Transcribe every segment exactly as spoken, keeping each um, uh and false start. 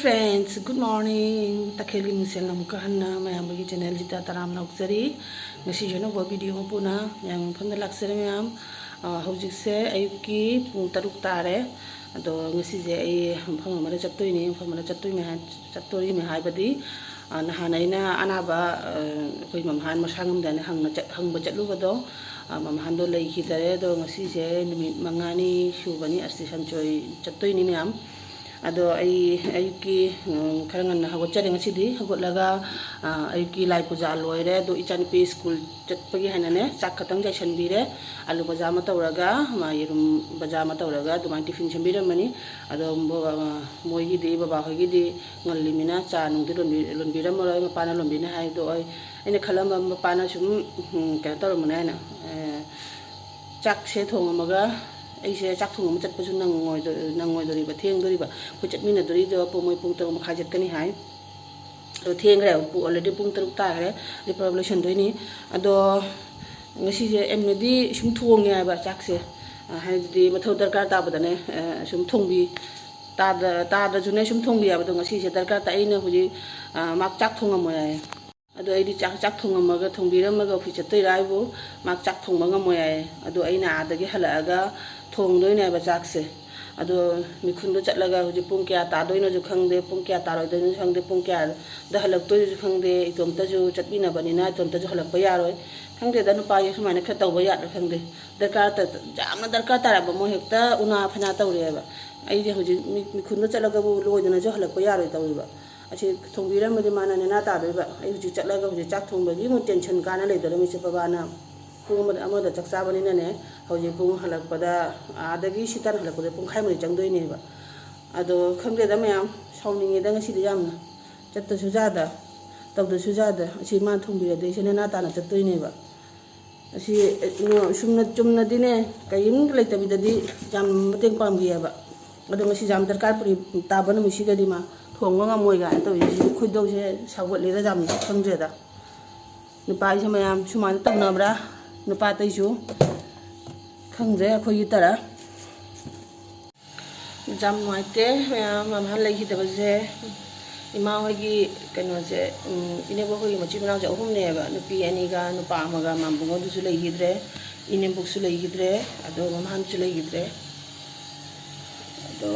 Friends, good morning. ꯇꯈꯦꯜꯒꯤ ꯃꯤꯡꯁꯦꯜ ꯑꯃꯨꯛꯀ ꯍꯟꯅ ꯃꯌꯥꯝꯒꯤ ꯆꯦꯅꯦꯜꯁꯤꯗ ꯇꯔꯥꯝꯅ ꯑꯣꯛꯆꯔꯤ꯫ ꯉꯁꯤꯁꯨ ꯑꯅꯧꯕ ꯚꯤꯗꯤꯑꯣ ꯑꯃ ꯄꯨꯅ ꯃꯌꯥꯝꯒꯤ ꯃꯐꯝꯗ ꯂꯥꯛꯆꯔꯦ ꯃꯌꯥꯝ꯫ ꯑ, ꯍꯧꯖꯤꯛꯁꯦ ꯑꯌꯨꯛꯀꯤ ꯄꯨꯡ ꯇꯔꯨꯛ ꯇꯥꯔꯦ꯫ ꯑꯗꯣ ꯉꯁꯤꯁꯦ ꯑꯩ ꯃꯐꯝ ꯑꯃꯗ ꯆꯠꯇꯣꯏꯅꯤ꯫ ꯃꯐꯝ ꯑꯃꯗ ꯆꯠꯇꯣꯏꯅꯤ ꯍꯥꯏ-, ꯆꯠꯇꯣꯔꯤꯅꯤ ꯍꯥꯏꯕꯗꯤ, ꯑ, ꯅꯍꯥꯟ ꯑꯩꯅ ꯑꯅꯥꯕ, ꯑ, ꯑꯩꯈꯣꯏ ꯃꯝꯍꯥꯟ ꯃꯁꯥ ꯉꯝꯗꯦꯅ ꯍꯪꯅ ꯆꯠ-, ꯍꯪꯕ ꯆꯠꯂꯨꯕꯗꯣ, ꯑ, ꯃꯝꯍꯥꯟꯗꯣ ꯂꯩꯈꯤꯗꯔꯦ꯫ ꯑꯗꯣ ꯉꯁꯤꯁꯦ ꯅꯨꯃꯤꯠ ꯃꯉꯥꯅꯤ ꯁꯨꯕꯅꯤ ꯑꯁꯇꯤ ꯁꯟꯆꯣꯏ ꯆꯠꯇꯣꯏꯅꯤ ꯃꯌꯥꯝ꯫ ꯑꯗꯣ ꯑꯩ ꯑꯌꯨꯛꯀꯤ, ꯎꯝ, ꯈꯔ ꯉꯟꯅ ꯍꯧꯒꯠꯆꯔꯦ ꯉꯁꯤꯗꯤ꯫ ꯍꯧꯒꯠꯂꯒ, ꯑ, ꯑꯌꯨꯛꯀꯤ ꯂꯥꯏ ꯄꯨꯖꯥ ꯂꯣꯏꯔꯦ꯫ ꯑꯗꯣ ꯏꯆꯥꯅꯨꯄꯤ ꯁ꯭ꯀꯨꯜ ꯆꯠꯄꯒꯤ ꯍꯥꯏꯅꯅꯦ, ꯆꯥꯛ ꯈꯛꯇꯪ ꯆꯥꯏꯁꯟꯕꯤꯔꯦ꯫ ꯑꯂꯨ ꯕꯖꯥ ꯑꯃ ꯇꯧꯔꯒ, ꯃꯥ ꯌꯦꯔꯨꯝ ꯕꯖꯥ ꯑꯃ ꯇꯧꯔꯒ ꯑꯗꯨꯃꯥꯏꯅ ꯇꯤꯐꯤꯟ ꯁꯦꯝꯕꯤꯔꯝꯃꯅꯤ꯫ ꯑꯗꯣ ꯕ-, ꯃꯣꯏꯒꯤꯗꯤ, ꯕꯕꯥ ꯍꯣꯏꯒꯤꯗꯤ ꯉꯜꯂꯤꯃꯤꯅ ꯆꯥ ꯅꯨꯡꯗꯤ ꯂꯣꯟꯕꯤ-, ꯂꯣꯟꯕꯤꯔꯝꯃꯔꯣꯏ, ꯃꯄꯥꯅ ꯂꯣꯟꯕꯤꯅꯤ ꯍꯥꯏ꯫ ꯑꯗꯣ ꯑꯩ, ꯑꯩꯅ ꯈꯜꯂꯝꯕ ꯃꯄꯥꯅ ꯁꯨꯝ, ꯎꯝ, ꯀꯩꯅꯣ ꯇꯧꯔꯝꯕꯅꯦ ꯍꯥꯏꯅ, ꯑ, ꯆꯥꯛꯁꯦ ꯊꯣꯡꯉꯝꯃꯒ ꯑꯩꯁꯦ ꯆꯥꯛ ꯊꯣꯡꯉꯝꯕ ꯆꯠꯄꯁꯨ ꯅꯪꯉꯣꯏꯗꯣ-, ꯅꯪꯉꯣꯏꯗꯣꯔꯤꯕ, ꯊꯦꯡꯗꯣꯔꯤꯕ꯫ ꯑꯩꯈꯣꯏ ꯆꯠꯃꯤꯟꯅꯗꯣꯔꯤꯗꯣ ꯄꯨꯡ, ꯃꯣꯏ ꯄꯨꯡ ꯇꯔꯨꯛ ꯃꯈꯥꯏ ꯆꯠꯀꯅꯤ ꯍꯥꯏ꯫ ꯑꯗꯣ ꯊꯦꯡꯈ꯭ꯔꯦ, ꯄꯨꯡ already ꯄꯨꯡ ꯇꯔꯨꯛ ꯇꯥꯈ꯭ꯔꯦ, ꯍꯧꯖꯤꯛ ꯄꯨꯔꯥ ꯂꯣꯏꯁꯟꯗꯣꯏꯅꯤ꯫ ꯑꯗꯣ ꯉꯁꯤꯁꯦ ꯑꯦꯝꯅꯗꯤ ꯁꯨꯝ ꯊꯣꯡꯉꯦ ꯍꯥꯏꯕ ꯆꯥꯛꯁꯦ, ꯑ, ꯍꯥꯏꯕꯗꯤ ꯃꯊꯧ ꯗꯔꯀꯥꯔ ꯇꯥꯕꯗꯅꯦ, ꯑ, ꯁꯨꯝ ꯊꯣꯡꯕꯤ, ꯇꯥꯗ-, ꯇꯥꯗ꯭ꯔꯁꯨꯅꯦ ꯁꯨꯝ ꯊꯣꯡꯕꯤ ꯍꯥꯏꯕꯗꯣ, ꯉꯁꯤꯁꯦ ꯗꯔꯀꯥꯔ ꯇꯥꯏ, ꯑꯩꯅ ꯍꯧꯖꯤꯛ, ꯑ, ꯃꯥ ꯆꯥꯛ ꯊꯣꯡꯉꯝꯃꯣ ꯍꯥꯏꯌꯦ꯫ ꯑꯗꯣ ꯑꯩꯗꯤ ꯆꯥꯛ, ꯆꯥꯛ ꯊꯣꯡꯉꯝꯃꯒ, ꯊꯣꯡꯕꯤꯔꯝꯃꯒ ꯑꯣꯐꯤꯁ ꯆꯠꯇꯣꯏꯔꯥ ꯍꯥꯏꯕꯨ, ꯃꯥ ꯆꯥꯛ ꯊꯣꯡꯕ ꯉꯝꯃꯣꯏ ꯍꯥꯏꯌꯦ꯫ ꯑꯗꯣ ꯑꯩꯅ ꯑꯥꯗꯒꯤ ꯍꯜꯂꯛꯑꯒ ꯊꯣꯡꯗꯣꯏꯅꯦꯕ ꯆꯥꯛꯁꯦ꯫ ꯑꯗꯣ ꯃꯤꯈꯨꯟꯗꯣ ꯆꯠꯂꯒ ꯍꯧꯖꯤꯛ ꯄꯨꯡ ꯀꯌꯥ ꯇꯥꯗꯣꯏꯅꯣꯁꯨ ꯈꯪꯗꯦ, ꯄꯨꯡ ꯀꯌꯥ ꯇꯥꯔꯣꯏꯗꯣꯏꯅꯣꯁꯨ ꯈꯪꯗꯦ, ꯄꯨꯡ ꯀꯌꯥꯗ ꯍꯜꯂꯛꯇꯣꯏꯅꯣꯁꯨ ꯈꯪꯗꯦ꯫ ꯏꯇꯣꯝꯇꯁꯨ ꯆꯠꯃꯤꯟꯅꯕꯅꯤꯅ ꯏꯇꯣꯝꯇꯁꯨ ꯍꯜꯂꯛꯄ ꯌꯥꯔꯣꯏ꯫ ꯈꯪꯗꯦꯗ, ꯅꯨꯄꯥꯁꯦ ꯁꯨꯃꯥꯏꯅ ꯈꯔ ꯇꯧꯕ ꯌꯥꯗ꯭ꯔꯥ ꯈꯪꯗꯦ꯫ ꯗꯔꯀꯥꯔ ꯇ-, ꯌꯥꯝꯅ ꯗꯔꯀꯥꯔ ꯇꯥꯔꯕ ꯃꯣꯏ ꯍꯦꯛꯇ ꯎꯅꯥ ꯐꯅꯥ ꯇꯧꯔꯦꯕ꯫ ꯑꯩꯁꯦ ꯍꯧꯖꯤꯛ ꯃꯤ-, ꯃꯤꯈꯨꯟꯗꯣ ꯆꯠꯂꯒꯕꯨ ꯂꯣꯏꯗꯅꯁꯨ ꯍꯜꯂꯛꯄ ꯌꯥꯔꯣꯏ ꯇꯧꯔꯤꯕ꯫ ꯑꯁꯤ ꯊꯣꯡꯕꯤꯔꯝꯃꯗꯤ ꯃꯥꯅ ꯅꯦꯅꯥ ꯇꯥꯗꯣꯏꯕ꯫ ꯑꯩ ꯍꯧꯖꯤꯛ ꯆꯠꯂꯒ ꯍꯧꯖꯤꯛ ꯆꯥꯛ ꯊꯣꯡꯕꯒꯤ ꯑꯃꯨꯛ ꯇꯦꯟꯁꯟ ꯀꯥꯟꯅ ꯂꯩꯗꯣꯔꯤꯃꯤꯁꯦ ꯕꯕꯥꯅ꯫ ꯄꯨꯡ ꯑꯃꯗ, ꯑꯃꯗ ꯆꯥꯛ ꯆꯥꯕꯅꯤꯅꯅꯦ, ꯍꯧꯖꯤꯛ ꯄꯨꯡ ꯍꯜꯂꯛꯄꯗ, ꯑꯥꯗꯒꯤ ꯁꯤ ꯇꯥꯟꯅ ꯍꯜꯂꯛꯄꯗ ꯄꯨꯡꯈꯥꯏ ꯃꯔꯤ ꯆꯪꯗꯣꯏꯅꯦꯕ꯫ ꯑꯗꯣ ꯈꯪꯗꯦꯗ ꯃꯌꯥꯝ, ꯁꯥꯎꯅꯤꯡꯉꯦꯗ ꯉꯁꯤꯗꯤ ꯌꯥꯝꯅ꯫ ꯆꯠꯇꯁꯨ ꯌꯥꯗ, ꯇꯧꯗꯁꯨ ꯌꯥꯗ꯫ ꯑꯁꯤ ꯃꯥꯅ ꯊꯣꯡꯕꯤꯔꯗꯤ ꯑꯩꯁꯦ ꯅꯦꯅꯥ ꯇꯥꯅ ꯆꯠꯇꯣꯏꯅꯦꯕ꯫ ꯑꯁꯤ, ꯑ, ꯆꯨꯝꯅ, ꯆꯨꯝꯅꯗꯤꯅꯦ, ꯀꯔꯤꯝ ꯂꯩꯇꯕꯤꯗꯗꯤ ꯌꯥꯝ ꯃꯇꯦꯡ ꯄꯥꯡꯕꯤꯌꯦꯕ꯫ ꯑꯗꯣ ꯉꯁꯤ ꯌꯥꯝ ꯗꯔꯀꯥꯔ ꯄꯨꯔꯤ-, ꯇꯥꯕ ꯅꯨꯃꯤꯠꯁꯤꯗꯗꯤ ꯃꯥ ꯊꯣꯡꯕ ꯉꯝꯃꯣꯏ ꯀꯥꯏꯅ ꯇꯧꯔꯤꯁꯤ ꯈꯣꯏꯗꯧꯁꯦ ꯁꯥꯎꯒꯠꯂꯦꯗ ꯌꯥꯝꯅ, ꯈꯪꯗ꯭ꯔꯦꯗ꯫ ꯅꯨꯄꯥꯁꯦ ꯃꯌꯥꯝ ꯁꯨꯃꯥꯏꯅ ꯇꯧꯅꯕ꯭ꯔꯥ? ꯅꯨꯄꯥ ꯑꯇꯩꯁꯨ ꯈꯪꯗ꯭ꯔꯦ ꯑꯩꯈꯣꯏꯒꯤ ꯇꯔꯥ꯫ ꯌꯥꯝ ꯅꯨꯡꯉꯥꯏꯇꯦ ꯃꯌꯥꯝ, ꯃꯃꯥ ꯂꯩꯈꯤꯗꯕꯁꯦ꯫ ꯏꯃꯥ ꯍꯣꯏꯒꯤ ꯀꯩꯅꯣꯁꯦ, ꯎꯝ, ꯏꯅꯦꯝꯕꯣꯛ ꯍꯣꯏꯒꯤ ꯃꯆꯤꯟ ꯃꯅꯥꯎꯁꯦ ꯑꯍꯨꯝꯅꯦꯕ, ꯅꯨꯄꯤ ꯑꯅꯤꯒ ꯅꯨꯄꯥ ꯑꯃꯒ꯫ ꯃꯥꯝꯕꯨꯡꯉꯣꯗꯨꯁꯨ ꯂꯩꯈꯤꯗ꯭ꯔꯦ, ꯏꯅꯦꯝꯕꯣꯛꯁꯨ ꯂꯩꯈꯤꯗ꯭ꯔꯦ, ꯑꯗꯣ ꯃꯃꯥꯟꯁꯨ ꯂꯩꯈꯤꯗ꯭ꯔꯦ꯫ ꯑꯗꯣ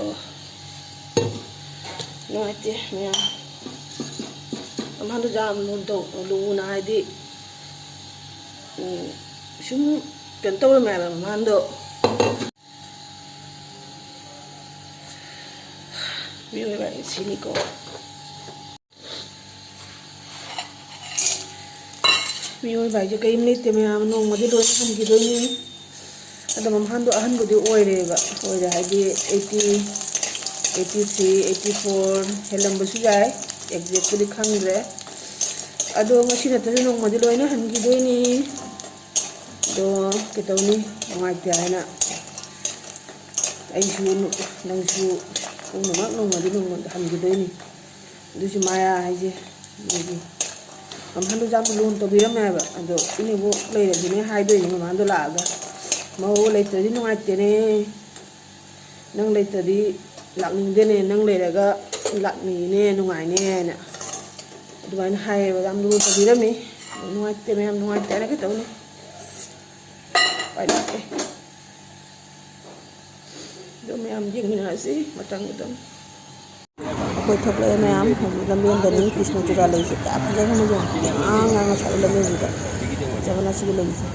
ꯅꯨꯡꯉꯥꯏꯇꯦ ꯃꯌꯥꯝ꯫ ꯃꯃꯥꯟꯗꯣ ꯌꯥꯝ ꯂꯨꯅ ꯇꯧ-, ꯂꯨꯅ ꯍꯥꯏꯗꯤ, ꯎꯝ, ꯁꯨꯝ ꯀꯩꯅꯣ ꯇꯧꯔꯝꯃꯦ ꯍꯥꯏꯕ ꯃꯃꯥꯟꯗꯣ꯫ ꯃꯤꯑꯣꯏꯕ ꯍꯥꯏꯁꯤꯅꯤꯀꯣ꯫ ꯃꯤꯑꯣꯏꯕ ꯍꯥꯏꯁꯦ ꯀꯔꯤꯝ ꯂꯩꯇꯦ ꯃꯌꯥꯝ, ꯅꯣꯡꯃꯗꯤ ꯂꯣꯏꯅ ꯍꯟꯈꯤꯗꯣꯏꯅꯤ꯫ ꯑꯗꯣ ꯃꯃꯥꯟꯗꯣ ꯑꯍꯟꯕꯨꯗꯤ ꯑꯣꯏꯔꯦꯕ, ꯑꯣꯏꯔꯦ ꯍꯥꯏꯗꯤ eighty, eighty three, eighty four ꯍꯦꯜꯂꯝꯕꯁꯨ ꯌꯥꯏ, exactꯄꯨꯗꯤ ꯈꯪꯗ꯭ꯔꯦ꯫ ꯑꯗꯣ ꯉꯁꯤ ꯅꯠꯇ꯭ꯔꯁꯨ ꯅꯣꯡꯃꯗꯤ ꯂꯣꯏꯅ ꯍꯟꯈꯤꯗꯣꯏꯅꯤ꯫ ꯑꯗꯣ ꯀꯩꯗꯧꯅꯤ, ꯅꯨꯡꯉꯥꯏꯇꯦ ꯍꯥꯏꯅ ꯑꯩꯁꯨ, ꯅꯪꯁꯨ ꯄꯨꯝꯅꯃꯛ ꯅꯣꯡꯃꯗꯤ ꯅꯣꯡꯃꯗꯤ ꯍꯟꯈꯤꯗꯣꯏꯅꯤ꯫ ꯑꯗꯨꯁꯨ ꯃꯥꯌꯥ ꯍꯥꯏꯁꯦ꯫ ꯑꯗꯒꯤ ꯃꯃꯥꯟꯗꯣ ꯌꯥꯝ ꯂꯨꯅ ꯇꯧꯕꯤꯔꯝꯃꯦ ꯍꯥꯏꯕ꯫ ꯑꯗꯣ ꯏꯅꯦꯕꯣꯛ ꯂꯩꯔꯗꯤꯅꯦ ꯍꯥꯏꯗꯣꯏꯅꯦ ꯃꯃꯥꯟꯗꯣ ꯂꯥꯛꯑꯒ, "ꯃꯧ ꯂꯩꯇ꯭ꯔꯗꯤ ꯅꯨꯡꯉꯥꯏꯇꯦꯅꯦ, ꯅꯪ ꯂꯩꯇ꯭ꯔꯗꯤ ꯂꯥꯛꯅꯤꯡꯗꯦꯅꯦ, ꯅꯪ ꯂꯩꯔꯒ ꯂꯥꯛꯅꯤꯡꯉꯤꯅꯦ, ꯅꯨꯡꯉꯥꯏꯅꯦꯅ"꯫ ꯑꯗꯨꯃꯥꯏꯅ ꯍꯥꯏꯌꯦꯕ, ꯌꯥꯝ ꯂꯨꯅ ꯇꯧꯕꯤꯔꯝꯃꯤ꯫ ꯑꯗꯣ ꯅꯨꯡꯉꯥꯏꯇꯦ ꯃꯌꯥꯝ, ꯅꯨꯡꯉꯥꯏꯇꯦ ꯍꯥꯏꯅ ꯀꯩꯗꯧꯅꯤ? ꯎꯄꯥꯏ ꯂꯩꯇꯦ꯫ ꯑꯗꯣ ꯃꯌꯥꯝ ꯌꯦꯡꯃꯤꯟꯅꯔꯁꯤ ꯃꯊꯪ ꯃꯊꯪ꯫ ꯑꯩꯈꯣꯏ ꯊꯣꯛꯂꯛꯑꯦ ꯃꯌꯥꯝ, ꯍꯧꯖꯤꯛ ꯂꯝꯕꯦꯟꯗꯅꯤ ꯀ꯭ꯔꯤꯁꯅ ꯆꯨꯔꯥ ꯂꯩꯁꯦ꯫ ꯀꯌꯥ ꯐꯖꯈ꯭ꯔꯕ ꯌꯦꯡꯉꯨ꯫ ꯉꯥꯡ ꯉꯥꯡ ꯉꯁꯥꯏ ꯂꯝꯕꯦꯟꯁꯤꯗ꯫ ꯐꯖꯕꯅ ꯁꯤꯒꯤ ꯂꯩꯁꯦ꯫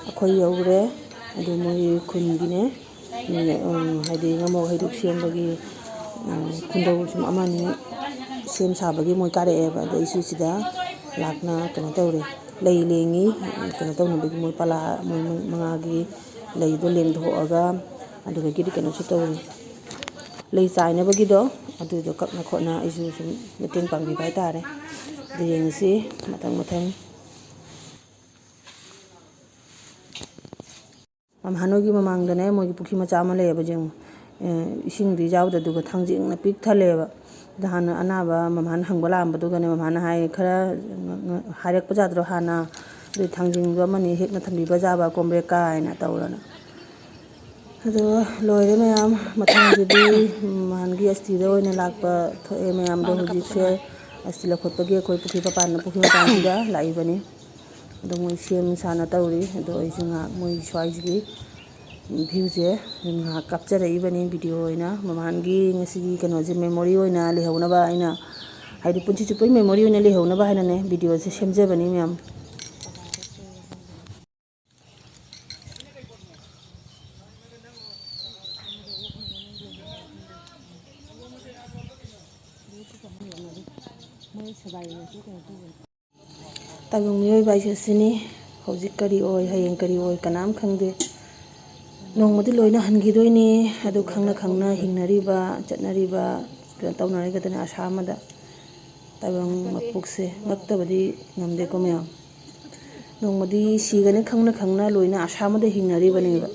ꯑꯩꯈꯣꯏ ꯌꯧꯔꯦ꯫ ꯑꯗꯨ ꯃꯣꯏ ꯈꯨꯟꯒꯤꯅꯦ꯫ ꯃꯤ, ꯎꯝ, ꯍꯥꯏꯗꯤ ꯉꯥꯃꯣꯛ ꯍꯩꯔꯨꯛ ꯁꯦꯝꯕꯒꯤ, ꯎꯝ, ꯈꯨꯟꯗꯧ ꯁꯨꯝ ꯑꯃꯅꯤ ꯁꯦꯝ ꯁꯥꯕꯒꯤ ꯃꯣꯏ ꯀꯥꯔꯛꯑꯦꯕ꯫ ꯑꯗꯣ ꯑꯩꯁꯨ ꯁꯤꯗ ꯂꯥꯛꯅ ꯀꯩꯅꯣ ꯇꯧꯔꯦ, ꯂꯩ ꯂꯦꯡꯉꯤ꯫ ꯀꯩꯅꯣ ꯇꯧꯅꯕꯒꯤ ꯃꯣꯏ ꯄꯂꯥ, ꯃꯣꯏ ꯃꯉꯥꯒꯤ ꯂꯩꯗꯣ ꯂꯦꯡꯊꯣꯛꯑꯒ, ꯑꯗꯨꯗꯒꯤꯗꯤ ꯀꯩꯅꯣꯁꯨ ꯇꯧꯔꯤ, ꯂꯩ ꯆꯥꯏꯅꯕꯒꯤꯗꯣ, ꯑꯗꯨꯗꯣ ꯀꯛꯅ ꯈꯣꯠꯅ ꯑꯩꯁꯨ ꯁꯨꯝ ꯃꯇꯦꯡ ꯄꯥꯡꯕꯤꯕ ꯍꯥꯏꯇꯥꯔꯦ꯫ ꯑꯗꯨ ꯌꯦꯡꯉꯁꯤ ꯃꯊꯪ ꯃꯊꯪ꯫ ꯃꯝꯍꯥꯟ ꯍꯣꯏꯒꯤ ꯃꯃꯥꯡꯗꯅꯦ, ꯃꯣꯏꯒꯤ ꯄꯨꯈ꯭ꯔꯤ ꯃꯆꯥ ꯑꯃ ꯂꯩꯌꯦꯕ, ꯌꯦꯡꯉꯨ꯫ ꯑꯦ, ꯏꯁꯤꯡꯗꯤ ꯌꯥꯎꯗꯦ, ꯑꯗꯨꯒ ꯊꯥꯡꯖꯤꯡꯅ ꯄꯤꯛ ꯊꯜꯂꯦꯕ꯫ ꯑꯗ ꯍꯥꯟꯅ ꯑꯅꯥꯕ ꯃꯝꯍꯥꯟ ꯍꯪꯕ ꯂꯥꯛꯑꯝꯕꯗꯨꯒꯅꯦ, ꯃꯝꯍꯥꯟꯅ ꯍꯥꯏ, "ꯈꯔ ꯉ-, ꯉ-, ꯍꯥꯏꯔꯛꯄ ꯌꯥꯗ꯭ꯔꯣ ꯍꯥꯟꯅ? ꯑꯗꯨ ꯊꯥꯡꯖꯤꯡꯗꯣ ꯑꯃꯅꯤ ꯍꯦꯛꯅ ꯊꯝꯕꯤꯕ ꯌꯥꯕ, ꯀꯣꯝꯕ꯭ꯔꯦꯛꯀ" ꯍꯥꯏꯅ ꯇꯧꯗꯅ꯫ ꯑꯗꯣ ꯂꯣꯏꯔꯦ ꯃꯌꯥꯝ꯫ ꯃꯊꯪꯗꯗꯤ ꯃꯝꯍꯥꯟꯒꯤ ꯑꯁꯇꯤꯗ ꯑꯣꯏꯅ ꯂꯥꯛꯄ ꯊꯣꯛꯑꯦ ꯃꯌꯥꯝꯗꯣ꯫ ꯍꯧꯖꯤꯛꯁꯦ ꯑꯁꯇꯤ ꯂꯧꯈꯠꯄꯒꯤ ꯑꯩꯈꯣꯏ ꯄꯨꯈ꯭ꯔꯤ ꯃꯄꯥꯟꯗ, ꯄꯨꯈ꯭ꯔꯤ ꯃꯄꯥꯟꯁꯤꯗ ꯂꯥꯛꯏꯕꯅꯤ꯫ ꯑꯗꯣ ꯃꯣꯏ ꯁꯦꯝ ꯁꯥꯅ ꯇꯧꯔꯤ꯫ ꯑꯗꯣ ꯑꯩꯁꯨ ꯉꯥꯏꯍꯥꯛ ꯃꯣꯏ ꯁ꯭ꯋꯥꯏꯁꯤꯒꯤ ꯚ꯭ꯌꯨꯁꯦ ꯉꯥꯏꯍꯥꯛ ꯀꯥꯞꯆꯔꯛꯏꯕꯅꯤ ꯚꯤꯗꯤꯑꯣ ꯑꯣꯏꯅ꯫ ꯃꯝꯍꯥꯟꯒꯤ ꯉꯁꯤꯒꯤ ꯀꯩꯅꯣꯁꯦ ꯃꯦꯃꯣꯔꯤ ꯑꯣꯏꯅ ꯂꯩꯍꯧꯅꯕ ꯑꯩꯅ, ꯍꯥꯏꯗꯤ ꯄꯨꯟꯁꯤ ꯆꯨꯞꯄꯒꯤ ꯃꯦꯃꯣꯔꯤ ꯑꯣꯏꯅ ꯂꯩꯍꯧꯅꯕ ꯍꯥꯏꯅꯅꯦ ꯚꯤꯗꯤꯑꯣꯁꯦ ꯁꯦꯝꯖꯕꯅꯤ ꯃꯌꯥꯝ꯫ ꯇꯥꯏꯕꯪ ꯃꯤꯑꯣꯏꯕ ꯍꯥꯏꯁꯦ ꯑꯁꯤꯅꯤ꯫ ꯍꯧꯖꯤꯛ ꯀꯔꯤ ꯑꯣꯏ, ꯍꯌꯦꯡ ꯀꯔꯤ ꯑꯣꯏ, ꯀꯅꯥꯝ ꯈꯪꯗꯦ꯫ ꯅꯣꯡꯃꯗꯤ ꯂꯣꯏꯅ ꯍꯟꯈꯤꯗꯣꯏꯅꯤ꯫ ꯑꯗꯨ ꯈꯪꯅ ꯈꯪꯅ ꯍꯤꯡꯅꯔꯤꯕ, ꯆꯠꯅꯔꯤꯕ, ꯀꯩꯅꯣ ꯇꯧꯅꯔꯤꯒꯗꯅ ꯑꯁꯥ ꯑꯃꯗ꯫ ꯇꯥꯏꯕꯪ ꯃꯄꯣꯛꯁꯦ ꯉꯛꯇꯕꯗꯤ ꯉꯝꯗꯦꯀꯣ ꯃꯌꯥꯝ꯫ ꯅꯣꯡꯃꯗꯤ ꯁꯤꯒꯅꯤ ꯈꯪꯅ ꯈꯪꯅ ꯂꯣꯏꯅ ꯑꯁꯥ ꯑꯃꯗ ꯍꯤꯡꯅꯔꯤꯕꯅꯦꯕ꯫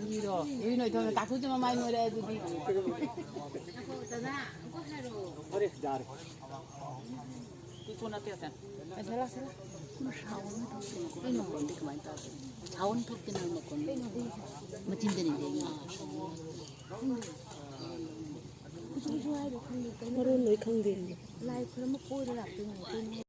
ꯎꯔꯤꯔꯣ? ꯎꯔꯤ ꯅꯣꯏ ꯊꯣꯛꯑꯦ꯫ ꯇꯥꯀꯨꯁꯨ ꯃꯃꯥꯏ ꯅꯣꯏꯔꯦ ꯑꯗꯨꯗꯤ꯫ ꯐꯔꯦ, ꯌꯥꯔꯦ꯫ ꯁꯤ ꯀꯣꯟꯅ ꯇꯦꯛꯁꯦ꯫ ꯑꯁ, ꯂꯥꯛ, ꯂꯥꯛ꯫ ꯀꯩꯅꯣ ꯃꯈꯣꯟꯗꯤ ꯀꯃꯥꯏꯅ ꯇꯧꯒꯦ? ꯁꯥꯎꯟ ꯊꯣꯛꯇꯦꯅ ꯃꯈꯣꯟꯗꯣ꯫ ꯃꯆꯤꯟꯗꯅꯤ ꯂꯦꯡꯉꯤ꯫ ꯃꯔꯣꯟ ꯂꯣꯏ ꯈꯪꯗꯦ꯫ ꯂꯥꯏ ꯈꯨꯔꯨꯝꯕ ꯀꯣꯏꯔ ꯂꯥꯛꯇꯣꯏꯅꯦ ꯀꯩꯅꯣ꯫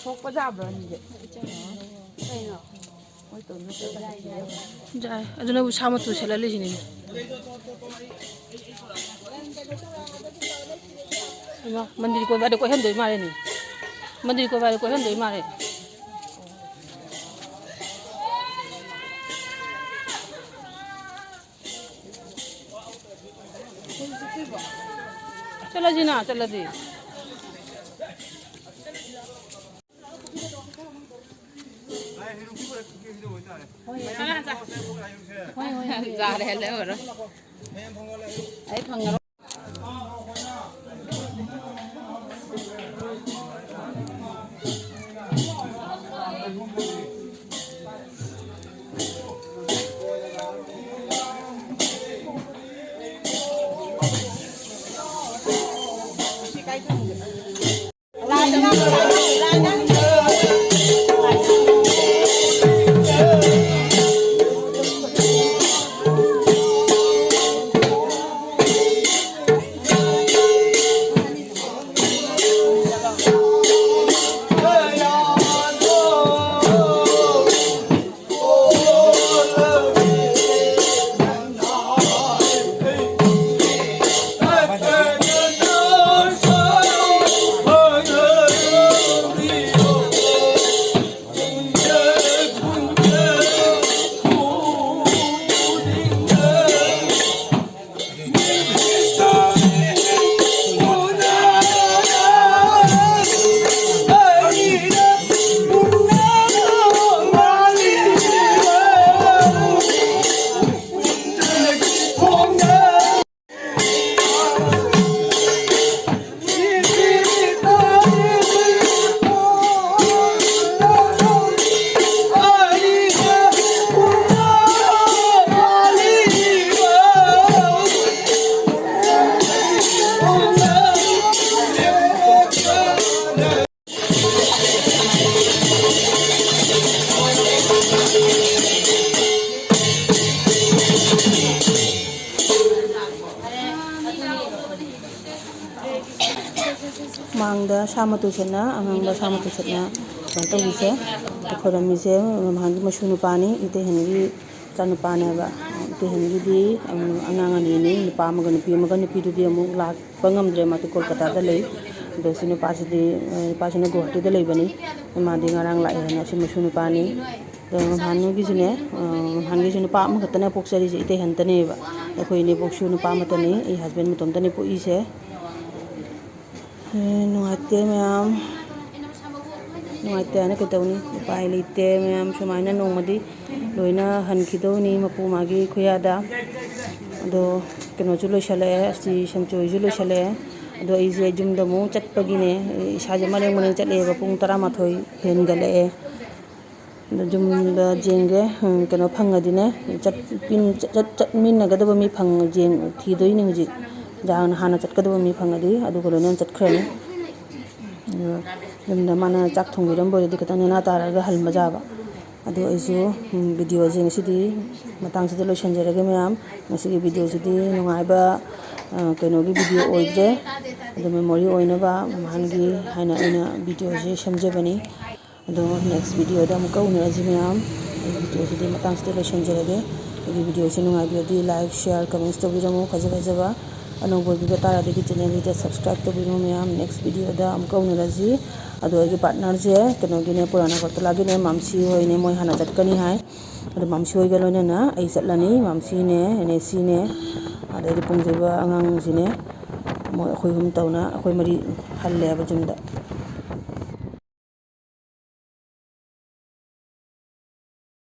ꯊꯣꯛꯄ ꯌꯥꯕ꯭ꯔꯣ ꯑꯅꯤꯁꯦ? ꯀꯩꯅꯣ? ꯌꯥꯏ꯫ ꯑꯗꯨꯅꯕꯨ ꯁꯥ ꯃꯇꯨ ꯁꯦꯠꯍꯜꯂꯤꯁꯤꯅꯤꯅꯦ꯫ ꯏꯃꯥ, ꯃꯟꯗꯤꯔ ꯀꯣꯏꯕꯗ ꯀꯣꯏꯍꯟꯗꯣꯏ ꯃꯥꯜꯂꯦꯅꯦ꯫ ꯃꯟꯗꯤꯔ ꯀꯣꯏꯕꯗ ꯀꯣꯏꯍꯟꯗꯣꯏ ꯃꯥꯜꯂꯦ꯫ ꯆꯠꯂꯁꯤꯅ, ꯆꯠꯂꯗꯤ꯫ ꯆꯥꯔꯦ, ꯂꯩꯍꯧꯔꯣ꯫ ꯑꯩ ꯐꯪꯉꯔꯣꯏ꯫ ꯁꯥ ꯃꯇꯨ ꯁꯦꯠꯅ, ꯑꯉꯥꯡꯕ ꯁꯥ ꯃꯇꯨ ꯁꯦꯠꯅ ꯀꯩꯅꯣ ꯇꯧꯕꯤꯁꯦ, ꯈꯣꯏꯔꯝꯃꯤꯁꯦ ꯃꯍꯥꯟꯒꯤ ꯃꯁꯨ ꯅꯨꯄꯥꯅꯤ, ꯏꯇꯩꯍꯟꯒꯤ ꯃꯆꯥꯅꯨꯄꯥꯅꯦꯕ꯫ ꯏꯇꯩꯍꯟꯒꯤꯗꯤ, ꯎꯝ, ꯑꯉꯥꯡ ꯑꯅꯤꯅꯤ, ꯅꯨꯄꯥ ꯑꯃꯒ ꯅꯨꯄꯤ ꯑꯃꯒ꯫ ꯅꯨꯄꯤꯗꯨꯗꯤ ꯑꯃꯨꯛ ꯂꯥꯛꯄ ꯉꯝꯗ꯭ꯔꯦ, ꯃꯥꯗꯤ ꯀꯣꯜꯀꯇꯥꯗ ꯂꯩ꯫ ꯑꯗꯣ ꯁꯤ ꯅꯨꯄꯥꯁꯤꯗꯤ, ꯑ, ꯅꯨꯄꯥꯁꯤꯅ ꯒꯨꯋꯥꯍꯥꯇꯤꯗ ꯂꯩꯕꯅꯤ꯫ ꯃꯥꯗꯤ ꯉꯔꯥꯡ ꯂꯥꯛꯑꯦ ꯍꯥꯏꯅ ꯁꯤ ꯃꯁꯨ ꯅꯨꯄꯥꯅꯤ꯫ ꯑꯗꯣ ꯃꯍꯥꯟꯒꯤꯁꯨꯅꯦ, ꯑ, ꯃꯍꯥꯟꯒꯤꯁꯨ ꯅꯨꯄꯥ ꯑꯃꯈꯛꯇꯅꯦ ꯄꯣꯛꯆꯔꯤꯁꯦ, ꯏꯇꯩꯍꯟꯇꯅꯦꯕ꯫ ꯑꯩꯈꯣꯏ ꯏꯅꯦꯕꯣꯛꯁꯨ ꯅꯨꯄꯥ ꯑꯃꯠꯇꯅꯤ, ꯑꯩ ꯍꯁꯕꯦꯟ ꯃꯇꯣꯝꯇꯅꯤ ꯄꯣꯛꯏꯁꯦ꯫ ꯑꯦ, ꯅꯨꯡꯉꯥꯏꯇꯦ ꯃꯌꯥꯝ, ꯅꯨꯡꯉꯥꯏꯇꯦ ꯍꯥꯏꯅ ꯀꯩꯗꯧꯅꯤ, ꯎꯄꯥꯏ ꯂꯩꯇꯦ ꯃꯌꯥꯝ꯫ ꯁꯨꯃꯥꯏꯅ ꯅꯣꯡꯃꯗꯤ ꯂꯣꯏꯅ ꯍꯟꯈꯤꯗꯧꯅꯤ ꯃꯄꯨ ꯃꯥꯒꯤ ꯈꯨꯌꯥꯗ꯫ ꯑꯗꯣ ꯀꯩꯅꯣꯁꯨ ꯂꯣꯏꯁꯤꯜꯂꯛꯑꯦ, ꯑꯁꯤ ꯁꯟꯆꯣꯏꯁꯨ ꯂꯣꯏꯁꯤꯜꯂꯛꯑꯦ꯫ ꯑꯗꯣ ꯑꯩꯁꯦ ꯌꯨꯝꯗ ꯑꯃꯨꯛ ꯆꯠꯄꯒꯤꯅꯦ, ꯏꯁꯥꯁꯦ ꯃꯔꯦꯡ ꯃꯔꯦꯡ ꯆꯠꯂꯦꯕ, ꯄꯨꯡ ꯇꯔꯥꯃꯥꯊꯣꯏ ꯍꯦꯟꯒꯠꯂꯛꯑꯦ꯫ ꯑꯗꯣ ꯌꯨꯝꯗ ꯌꯦꯡꯒꯦ, ꯎꯝ, ꯀꯩꯅꯣ ꯐꯪꯉꯗꯤꯅꯦ, ꯆꯠ-, ꯄꯤꯟ-, ꯆꯠ-, ꯆꯠꯃꯤꯟꯅꯒꯗꯕ ꯃꯤ ꯐꯪ-, ꯌꯦꯡ-, ꯊꯤꯗꯣꯏꯅꯦ ꯍꯧꯖꯤꯛ꯫ ꯌꯥꯝꯅ ꯍꯥꯟꯅ ꯆꯠꯀꯗꯕ ꯃꯤ ꯐꯪꯉꯗꯤ ꯑꯗꯨꯒ ꯂꯣꯏꯅꯅ ꯆꯠꯈ꯭ꯔꯅꯤ꯫ ꯑꯗꯣ ꯌꯨꯝꯗ ꯃꯥꯅ ꯆꯥꯛ ꯊꯣꯡꯕꯤꯔꯝꯕ ꯑꯣꯏꯔꯗꯤ ꯈꯤꯇꯪ ꯅꯦꯅꯥ ꯇꯥꯔꯒ ꯍꯟꯕ ꯌꯥꯕ꯫ ꯑꯗꯣ ꯑꯩꯁꯨ, ꯎꯝ, ꯚꯤꯗꯤꯑꯣꯁꯦ ꯉꯁꯤꯗꯤ ꯃꯇꯥꯡꯁꯤꯗ ꯂꯣꯏꯁꯤꯟꯖꯔꯒꯦ ꯃꯌꯥꯝ꯫ ꯉꯁꯤꯒꯤ ꯚꯤꯗꯤꯑꯣꯁꯤꯗꯤ ꯅꯨꯡꯉꯥꯏꯕ, ꯑ, ꯀꯩꯅꯣꯒꯤ ꯚꯤꯗꯤꯑꯣ ꯑꯣꯏꯗ꯭ꯔꯦ꯫ ꯑꯗꯣ ꯃꯦꯃꯣꯔꯤ ꯑꯣꯏꯅꯕ ꯃꯍꯥꯟꯒꯤ ꯍꯥꯏꯅ ꯑꯩꯅ ꯚꯤꯗꯤꯑꯣꯁꯦ ꯁꯦꯝꯖꯕꯅꯤ꯫ ꯑꯗꯣ next videoꯗ ꯑꯃꯨꯛꯀ ꯎꯅꯔꯁꯤ ꯃꯌꯥꯝ꯫ ꯑꯩ ꯚꯤꯗꯤꯑꯣꯁꯤꯗꯤ ꯃꯇꯥꯡꯁꯤꯗ ꯂꯣꯏꯁꯤꯟꯖꯔꯒꯦ꯫ ꯑꯩꯒꯤ ꯚꯤꯗꯤꯑꯣꯁꯤ ꯅꯨꯡꯉꯥꯏꯕꯤꯔꯗꯤ like, share, comments ꯇꯧꯕꯤꯔꯝꯃꯨ꯫ ꯐꯖ ꯐꯖꯕ ꯑꯅꯧꯕ ꯑꯣꯏꯕꯤꯕ ꯇꯥꯔꯗꯤ ꯑꯩꯒꯤ channelꯁꯤꯗ subscribe ꯇꯧꯕꯤꯔꯝꯃꯨ ꯃꯌꯥꯝ꯫ Next videoꯗ ꯑꯃꯨꯛꯀ ꯎꯅꯔꯁꯤ꯫ ꯑꯗꯣ ꯑꯩꯒꯤ partnerꯁꯦ ꯀꯩꯅꯣꯒꯤꯅꯦ, ꯄꯨꯔꯥꯅ ꯀꯣꯇꯂꯥꯒꯤꯅꯦ, ꯃꯥꯝꯁꯤ ꯍꯣꯏꯅꯦ, ꯃꯣꯏ ꯍꯥꯟꯅ ꯆꯠꯀꯅꯤ ꯍꯥꯏ꯫ ꯑꯗꯣ ꯃꯥꯝꯁꯤ ꯍꯣꯏꯒ ꯂꯣꯏꯅꯅ ꯑꯩ ꯆꯠꯂꯅꯤ꯫ ꯃꯥꯝꯁꯤꯅꯦ, ꯅꯦꯅꯦꯁꯤꯅꯦ, ꯑꯗꯩꯗꯤ ꯄꯨꯡꯖꯩꯕ ꯑꯉꯥꯡꯁꯤꯅꯦ, ꯃꯣꯏ ꯑꯩꯈꯣꯏ ꯑꯍꯨꯝ ꯇꯧꯅ ꯑꯩꯈꯣꯏ ꯃꯔꯤ ꯍꯜꯂꯦꯕ ꯌꯨꯝꯗ꯫